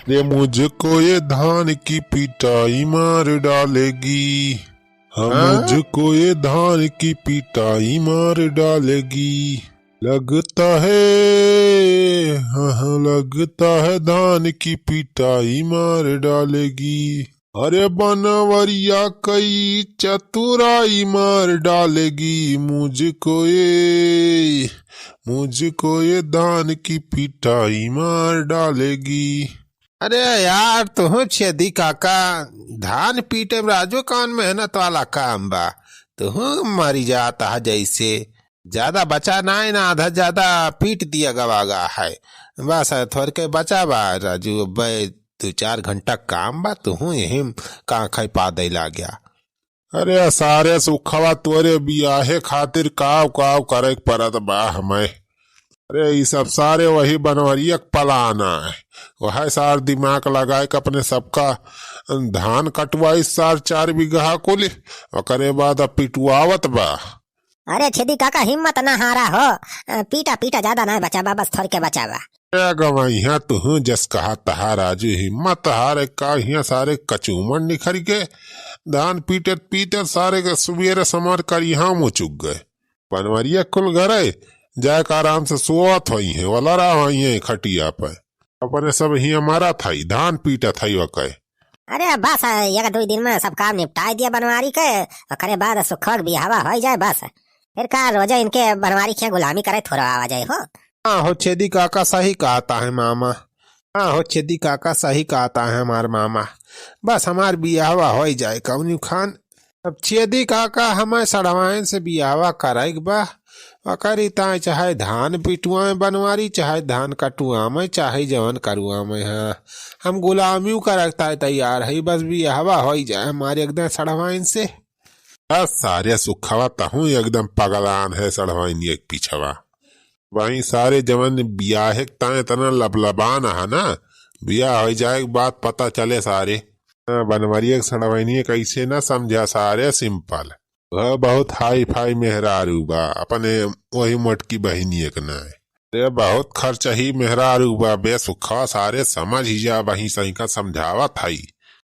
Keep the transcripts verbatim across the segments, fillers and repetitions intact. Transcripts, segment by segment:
रे मुझको ये धान की पिटाई मार डालेगी, हाँ, हाँ? मुझको ये धान की पिटाई मार डालेगी, लगता है, हाँ, हाँ, लगता है धान की पिटाई मार डालेगी। अरे बनवरिया कई चतुराई मार डालेगी, मुझको ये, मुझको ये धान की पिटाई मार डालेगी। अरे यार, तुहूँ छेदी काका, धान पीटे में राजू कौन मेहनत वाला काम बा? तुहूँ मरी जात हा जैसे। ज्यादा बचा नाई ना, आधा ज्यादा पीट दिया गवा गा है। बस थोड़के बचा बा राजू, अब्बे दो चार घंटा काम बा, तुहूँ यही में का खाई पा दे लाग्या। अरे सारे सुखवा तोरे बियाहे खातिर काव काव करे के परत बा हमें। अरे ई सब सारे वही बनवरिया के पलाना है। वह सार दिमाग लगाए के अपने सबका धान कटवाई सार चार बीघा कुल, ओकरे बाद अब पिटवावत बा। अरे छेदी काका, हिम्मत ना हारा हो, अ, पीटा पीटा, ज्यादा ना बचा बा, बस थोड़के बचा बा। ए गवैया, तुहूँ जस कहा तहा राजू, हिम्मत हारे का हियाँ सारे कचूमर निखर के धान पीटत पीटत सारे के सुबेरे समार कर यहाँ मुचुक गए। बनवरिया कुल घरे जाए के आराम से सोवत होई है, वाला रहा होई है खटिया पे। अपने सब हियाँ मरत हई, धान पीटत हई ओके। अरे बस, एक दुई दिन में सब काम निपटाई दिया बनवारी के, ओकरे बाद सुखवा के बियाहवा होई जाए बस। फिर का रोजे इनके बनवारी के गुलामी करे थोड़ा आवा जाए हो। हाँ हो छेदी काका, सही कहता है मामा। हाँ हो छेदी काका, सही कहता है हमार मामा। बस हमार बियाहवा होई जाए कौनी खान। अब छेदी काका, हमें सड़वाइन से बियाहवा कराई के बा। ओकरी ताई चाहे धान पिटुआए बनवारी, चाहे धान कटुआवे, चाहे जवन करुआवे। हाँ, हम गुलामी करे ताई तैयार है, बस बियाहवा होई जाए हमारे एकदम सड़वाइन से। बस सारे सुखवा, तहूँ एकदम पगलान है सड़वाइन एक पिछवा। वहीं सारे जवन बियाहे के ताए तना लबलबान है ना, बियाह हो जाए के बाद पता चले सारे। हाँ, बनवरिया के सड़वैनिये कैसे ना समझा सारे, simple। वह बहुत हाई फाई मेहरारू बा, अपने वही मोटकी बहिनिये के नाए। ते बहुत खर्च ही मेहरारू बा, बेसुखा सारे समझ ही जा, वहीं सही का समझावत हई।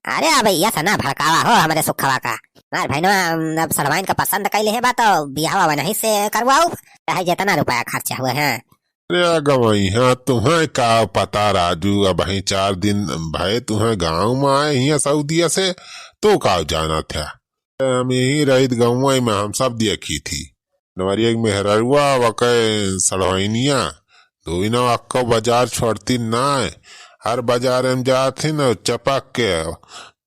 अरे अब ये से ना भड़कावा हो हमरे सुखवा का। हमार भैनवा, अम, अब सड़वाइन का पसंद कैले है बा तो बियाहवा वनही से करवाऊ, चाहे जितना रुपया खर्चा हुए हैं। अरे गवई, हाँ, तुम्हें का पता राजू, अब ही चार दिन भये तुम्हें गाँव में आए हियाँ सऊदिया से, तो का जानत है? हम यही रहित गौवा में हम सब देखी थी। नवरिया के मेहररुआ वकै सड़वैनिया, दोइनो अक्को बाजार छोड़ती नाय। हर बाजार में जात ही न चपक के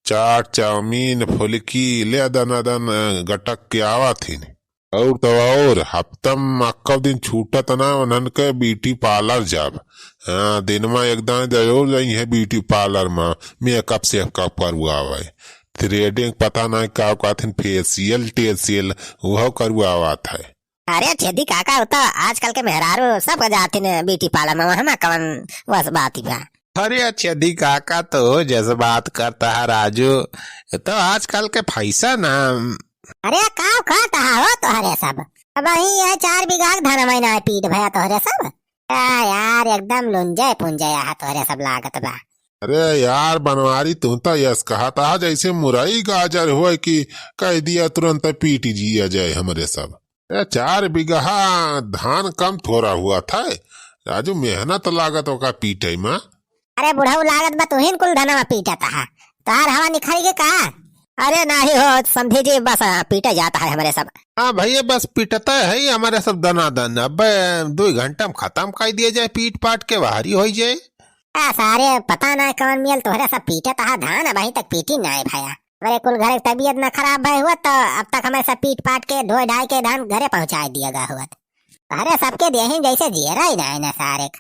चाट, चाउमीन, फुलकी ले दनादन गटक के आवत ही। और तो और, हफ्ता में अक्को दिन छूटत ना उन्हन के beauty parlour जाब। हाँ, दिन में एक दाएं जरूर जाई है beauty parlour में, makeup सेकअप करवावे। Threading पता ना का कहथिन, facial टेशियल, वह करवावत है। अरे छेदी काका, उ तो आजकल के मेहरारू सब जातिन beauty parlour में, वहाँ में कवन वस बात ही बा। अरे छेदी काका, तो जस बात करता है राजू, तो आजकल के फैशन है। अरे का कहता है हो तोहरे सब? अब ही ये चार बीघा के धनवा ना पीट भया तोहरे सब। आ यार, एकदम लुंजे पुंजे यहाँ तोहरे सब लागत बा। अरे यार बनवारी, तू तो यस कहत हा जैसे मुरई गाजर हुए कि कह दिया तुरंत पीट जिया जाए हमरे सब। ए, चार बीघा धान कम थोड़ा हुआ था राजू, मेहनत लागत ओका पीटे में। अरे बुढ़ऊ, लागत बा तुहिन कुल धनवा पीटत हा, तोहार हवा निखर गए का? अरे नाही हो समधी जी, बस, आ, पीटे जात है हमरे सब। हाँ भैया, बस पीटता है हमरे सब दनादन। अबे दो घंटा में खत्म कर दिया जाए, पीट पाट के बाहरी हो जाए। आ सारे, पता ना कौन मियल तोहरे सब पीटत हा धान, अबहीं तक पीटी नाय भया। हमरे कुल घरे के तबीयत ना खराब भय हुआ तो अब तक हमरे सब पीट पाट के धोए ढाई के धान घरे पहुँचाए दिया गा हुआ। अरे सबके देहिन जैसे जियरा ही नाय ना सारे।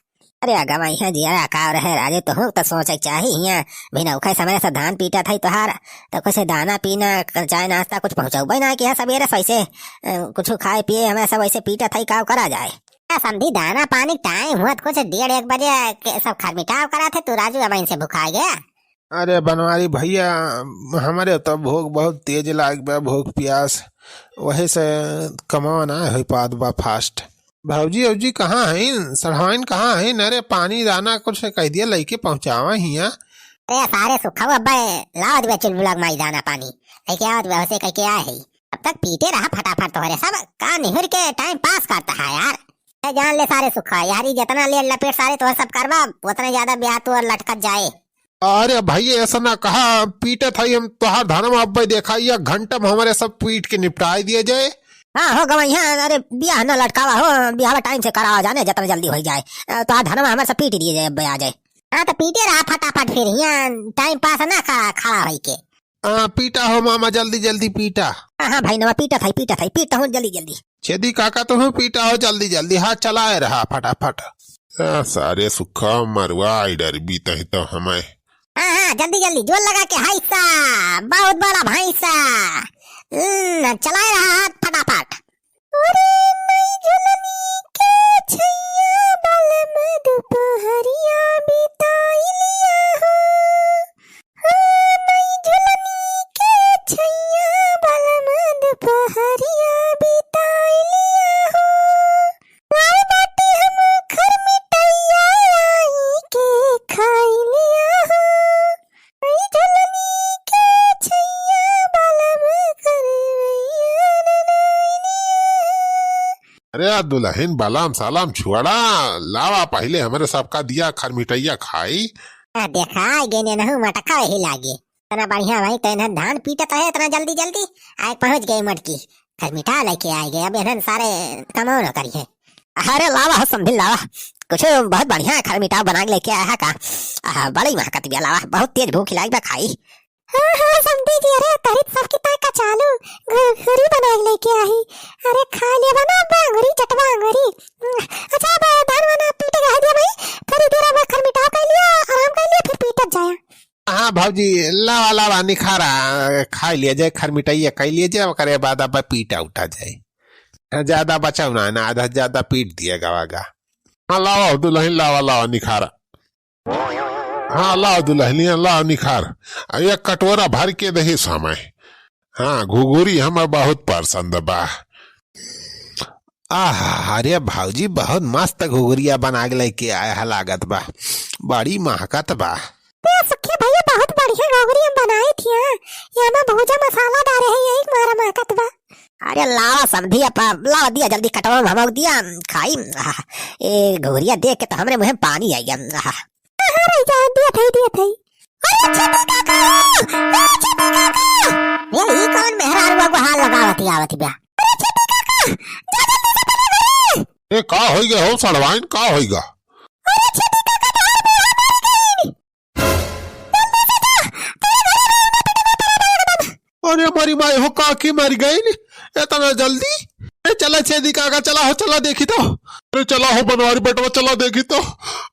अरे अगवा यहाँ जियरा का रहे राजू, तुहूँ तो सोचे के चाही। यहाँ बिना उखे समय से धान पीटत है तोहार, तो कुछ दाना पीना, चाय नाश्ता कुछ पहुँचौबे ना किया सबेरे से। वैसे, अ, कुछ खाए पिए हमें सब वैसे पीटत है, का करा जाए? आ, समधी, दाना पानी टाइम हुआ तो कुछ डेढ़ एक बजे के सब खरमिटाव करा थे, तू राजू अब इनसे भुखा गया। अरे बनवारी भैया, हमरे तो भूख बहुत तेज लाग बा, भूख प्यास, वही से कमावा ना हो पात बा fast। भौजी, भौजी कहाँ हईन? सड़हाइन कहाँ हईन? अरे पानी दाना कुछ कह दिया, लइके पहुँचावा हिया। अरे सारे सुखा, अब्बे लावत बे चुलबुला के माई दाना पानी। लेके आवत बे, उसे कह के आए है। अब तक पीटे रहा फटाफट तोहरे सब, का निहुर के time pass करता है यार। ए जान ले सारे सुखा, यार ई जितना लेट लपेट सारे तोहरे सब करबा, उतना ज्यादा ब्याह तोहर लटकत जाए। अरे भाई, ऐसा ना कहा, पीटत हई हम तोहार धनवा अब्बे, देखा, एक घंटा में हमारे सब पीट के निपटाई दिया जाए। हाँ, हो गवैया, अरे, बियाह ना लटकावा हो, बियाह time से करावा जाने, जितना जल्दी होई जाए। अ, तोहार धनवा हमारे सब पीट दिए जाए, अब्बे आ जाए। हाँ, तो पीटे रहा फटाफट फिर, यहाँ time pass ना करा खड़ा होई के। आ, पीटा हो मामा, जल्दी जल्दी पीटा। हाँ, हाँ भाई नवा, पीटत हई, पीटत हई, पीटत हूँ जल्दी जल्दी। छेदी काका, तुहूँ पीटा हो जल्दी जल्दी। हाँ, चलाए रहा फटाफट। आ, सारे सुखा मरुआ आई डर बीत ही तो हमें। हाँ, हाँ, जल्दी जल्दी, जोर लगा के, हाय सा, बहुत बड़ा भाई सा। हम्म, चलाए रहा हाथ फटाफट। अरे नई झुलनी के छैया, बलम दुपहरिया बिताई लिया हो। हाँ, नई झुलनी के छैया, बलम दुपहरिया बिताई लिया हो। लाल बाटी हम खर मिटैया, आई के खाई लिया हो। नई झुलनी के छैया, बलम करवैया ननैनिया। अरे यार दुलहिन, बलम सलम छोड़ा, लावा पहिले हमरे सबका दिया खरमिटैया खाई। आ, देखा, आइ गए नेनहू मटका वही लागे। इतना बढ़िया भाई, तो इन्हन धान पीटत रहे इतना जल्दी जल्दी, आइ पहुँच गए मटकी। खरमिटा लेके आइ गए, अब इन्हन सारे कमाओ न करिए। अरे लावा हो समधी लावा, कुछ बहुत बढ़िया खरमिटा बना के लेके आया है का? आहा, बड़ी महकत बिया लावा, बहुत तेज भूख लाग बा खाई। हाँ, हाँ, समधी जी, अरे, तरित सबकी ताय कचालू, घुघुरी बनाइ लेके आही। अरे, खा लेबा ना, अब अंगुरी चटवा अंगुरी। अच्छा, अब धान वान पीटे रह दिया भाई, थोड़ी देर अब खरमिटाव कर लिया, आराम कर लिया, फिर पीटत जाया। हाँ भौजी, लावा, लावा, निखारा, खा लिया जाए, खरमिटैया कर लिया जाए, ओकरे बाद अब पीटा उठा जाए। हाँ, ज्यादा बचाव ना, ना, आधा ज्यादा पीट दिया गवागा। हाँ, लावा, दुलहिन, लावा, लावा, निखारा। हाँ, लाव दुलहनिया, लाव निखार। आ, एक कटोरा भर के दहिस हमें। हाँ, घुघुरी हमें बहुत पसंद बा। आहा, अरे भौजी, बहुत मस्त घुघुरिया बना के लेके आया है, लागत बा। बड़ी महकत बा। ए सुखी भैया, बहुत बढ़िया घुघुरी हम बनाए थी, हाँ। ये में भूजा मसाला डारे हैं, यही मारा महकत बा। अरे लावा समधी, अब लावा दिया, जल्दी कटवा में भमक दिया, खाई। आहा, ए घुघुरिया देख के तो हमरे मुँह में पानी आइ गया। आहा। हाँ, हाँ, रह जा, दिया थई, दिया थई। अरे छेदी काका, ए छेदी काका। ए, ई कौन मेहरारू को हाल लगावत ही आवत ही बा? अरे छेदी काका, जा जल्दी से परे घरे। ए, का होइगा हो सड़वाइन, का होइगा? अरे छेदी काका, तोहार बूढ़ा मर गई। जल्दी से जा, तेरे घरे में उन्हें पिटने पड़ा एकदम। अरे हमारी माई हो, काकी मर गई न, इतना जल्दी? ए, चला छेदी काका, चला हो, चला देखी तो। अरे चला हो बनवारी बेटवा, चला देखी तो,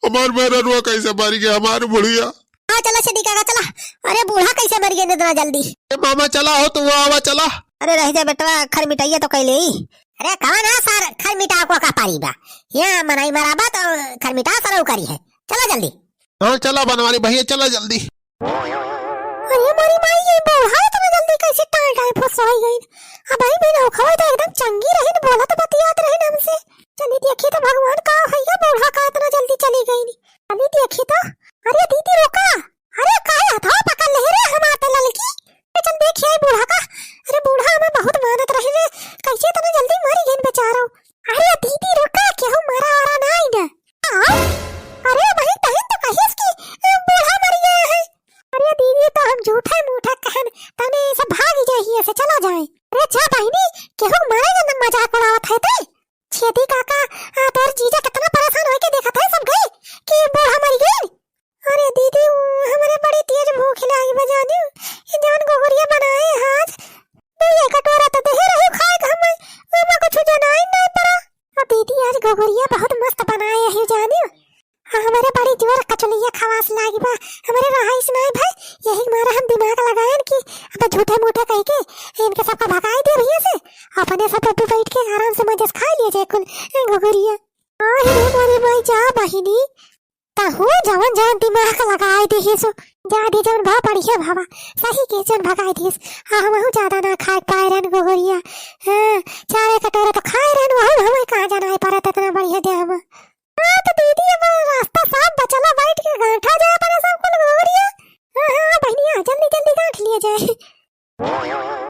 हमार मेहररुआ कैसे मर गया, हमार बुढ़िया। हाँ, चला छेदी काका, चला। अरे बूढ़ा कैसे मर गया इतना जल्दी? ए मामा, चला हो, तू आवा, चला। अरे रह जा बेटवा, खरमिटाइया तो कैले ही। अरे कौन है सर, खरमिटा को का पारी बा? यहाँ मनई मराबा तो खरमिटा सर करी है। चला जल्दी। हाँ, चला बनवारी भैया, चला जल्दी। अरे मोरी माई, ये बूढ़ा इतना जल्दी कैसे टाल टाल फुस हो गई? अब भाई बिना उखवे तो एकदम चंगी रही न, बोलत बतियात रही न हमसे। चली देखी तो भगवान का भैया, बूढ़ा का इतना जल्दी चली गई नी। चली देखी तो। अरे दीदी रुका, अरे काहे हथवा पकड़ ले रे हमार तो ललकी? अरे चल देखिए बूढ़ा का। अरे बूढ़ा हमें बहुत मानत रही रे, कैसे इतना जल्दी मरी गई बेचारो। अरे दीदी रुका, केहू मरा वरा ना आई ना। हाँ? अरे वही तहन तो कहिस कि, अ, बूढ़ा मर गया है। अरे दीदी, तो हम झूठे मूठे कहन, तने सब भाग ही जाइए से चला जाए। अरे जा बहिनी, केहू मारे जन मजाक उड़ावत है ते। छेदी काका, आ, तोर जीजा कितना परेशान होके देखत है सब गए कि बूढ़ा मर गई। अरे दीदी, उ, हमरे बड़ी तेज भूख लागी बा जानियो। ये जौन गोगरिया बनाए आज, दुइये कटोरा तो देहे रही खाए के हमें, ओमा कुछ जनाई नहीं पड़ा। आ दीदी, आज गोगरिया बहुत मस्त बनाए है जानियो। आ, हमरे बड़ी जोर कचौलिया खवास लागी बा, हमरे रहाइश नहीं भाई, यही मारा हम दिमाग लगाएन कि अब झूठे मूठे कह के इनके सबका भगाई दे भैया से, अपने सब डब्बू बैठ के आराम से मजे से खा लिए जाए कुल, ए, घुघुरिया। आहि रे मोरे माई, जा बहिनी, तहू जवन जवन दिमाग लगाए दे सो, जा दी जवन भा बढ़िया भावा, सही के जवन भगाए दिस, आ, हमहू ज्यादा ना खाए पाए रहन घुघुरिया। हाँ, चारे कटोरा तो खाए रहन, वहू हमें कहाँ जाना है परत इतना बढ़िया दे हम। हाँ, तो दीदी, हमारा रास्ता साफ बा, चला बैठ के गांठा जाए पड़े सब कुल गोगरिया। जल्दी जल्दी गांठ लिया जाए।